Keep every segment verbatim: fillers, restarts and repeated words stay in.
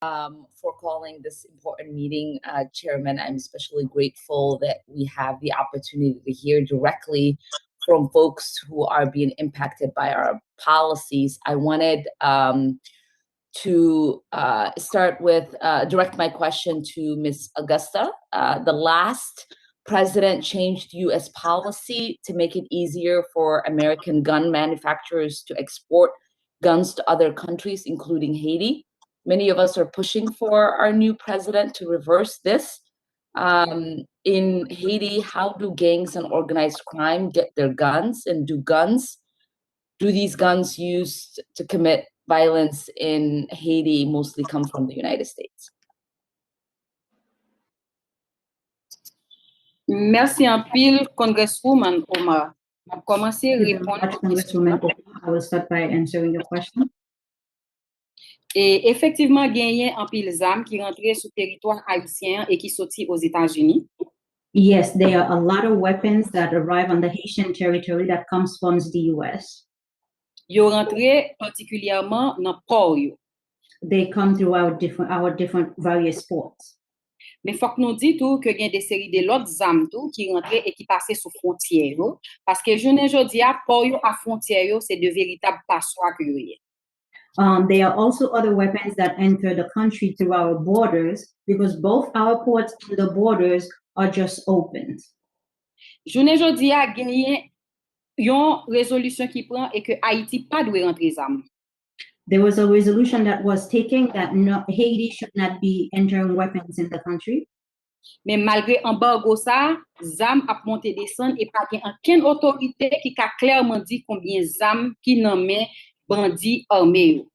um, for calling this important meeting, uh, Chairman. I'm especially grateful that we have the opportunity to hear directly from folks who are being impacted by our policies. I wanted, um, to, uh, start with, uh, direct my question to Miss Augusta. Uh, the last president changed U S policy to make it easier for American gun manufacturers to export guns to other countries, including Haiti. Many of us are pushing for our new president to reverse this. Um, in Haiti, how do gangs and organized crime get their guns? And do guns, do these guns used to commit violence in Haiti mostly come from the United States? Mèsi anpil, Congresswoman Omar. M ap kòmanse Thank you very reponn much, Congresswoman Omar. I will start by answering your question. E efektivman, genyen anpil zam ki rantre sou teritwa ayisyen an e ki soti Ozetazini. Yes, there are a lot of weapons that arrive on the Haitian territory that comes from the U S. Yo rantre patikilyèman nan pò yo. They come through our different, our different various ports. Men fòk nou di tou ke gen de seri de lòt zam tou ki rantre e ki pase sou fwontyè yo, paske jounen jodi a, pò yo ak fwontyè yo se de veritab paswa ke yo ye. Um, there are also other weapons that enter the country through our borders because both our ports and the borders are just opened. Jounen jodi a, genyen yon rezolisyon ki pran e ke Ayiti pa dwe rantre zam. There was a resolution that was taken that no, Haiti should not be entering weapons in the country. Men malgre anbago sa, zam ap monte desann e pa gen ankenn otorite ki ka klèman di konbyen zam ki nan men bandi ame yo.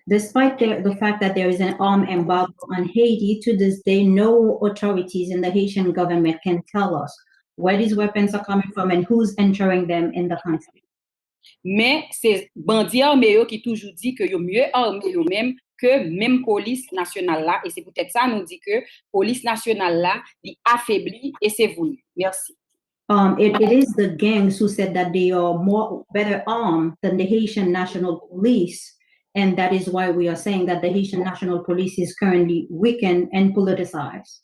Despite the, the fact that there is an arm embargo on Haiti, to this day, no authorities in the Haitian government can tell us where these weapons are coming from and who's entering them in the country. Men se bandi ame yo ki toujou di ke yo mye ame yo menm ke menm polis nasyonal la, e se poutèt sa nou di ke polis nasyonal la, li afebli e se voulu. Mèsi. Um, it, it is the gangs who said that they are more better armed than the Haitian National Police, and that is why we are saying that the Haitian National Police is currently weakened and politicized.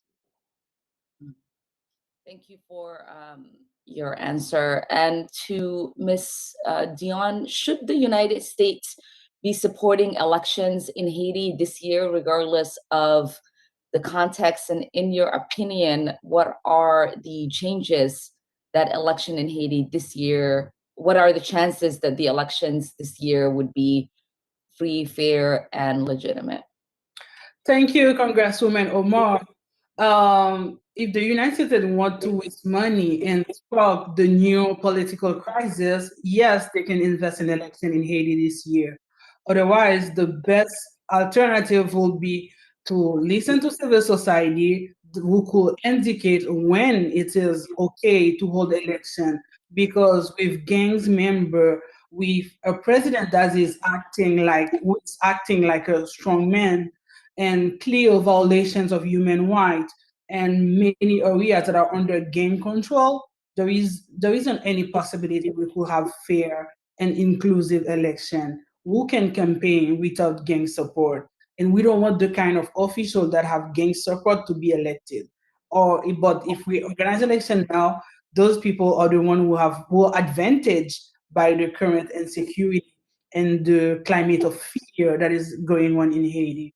Thank you for, um, your answer. And to Miss, uh, Dion, should the United States be supporting elections in Haiti this year, regardless of the context? And in your opinion, what are the changes that election in Haiti this year, what are the chances that the elections this year would be free, fair, and legitimate? Thank you, Congresswoman Omar. Um, if the United States want to waste money and spark the new political crisis, yes, they can invest in election in Haiti this year. Otherwise, the best alternative will be to listen to civil society who could indicate when it is okay to hold election, because with gangs member, with a president that is acting like, who is acting like a strong man and clear violations of human rights and many areas that are under gang control, there is, there isn't any possibility we could have fair and inclusive election. Who can campaign without gang support? And we don't want the kind of official that have gang support to be elected. Or, but if we organize election now, those people are the one who have, who are advantaged by the current insecurity and the climate of fear that is going on in Haiti.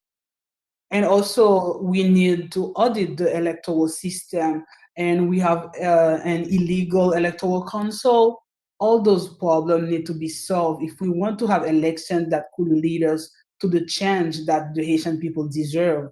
And also, we need to audit the electoral system, and we have, uh, an illegal electoral council. All those problems need to be solved if we want to have elections that could lead us to the change that the Haitian people deserve.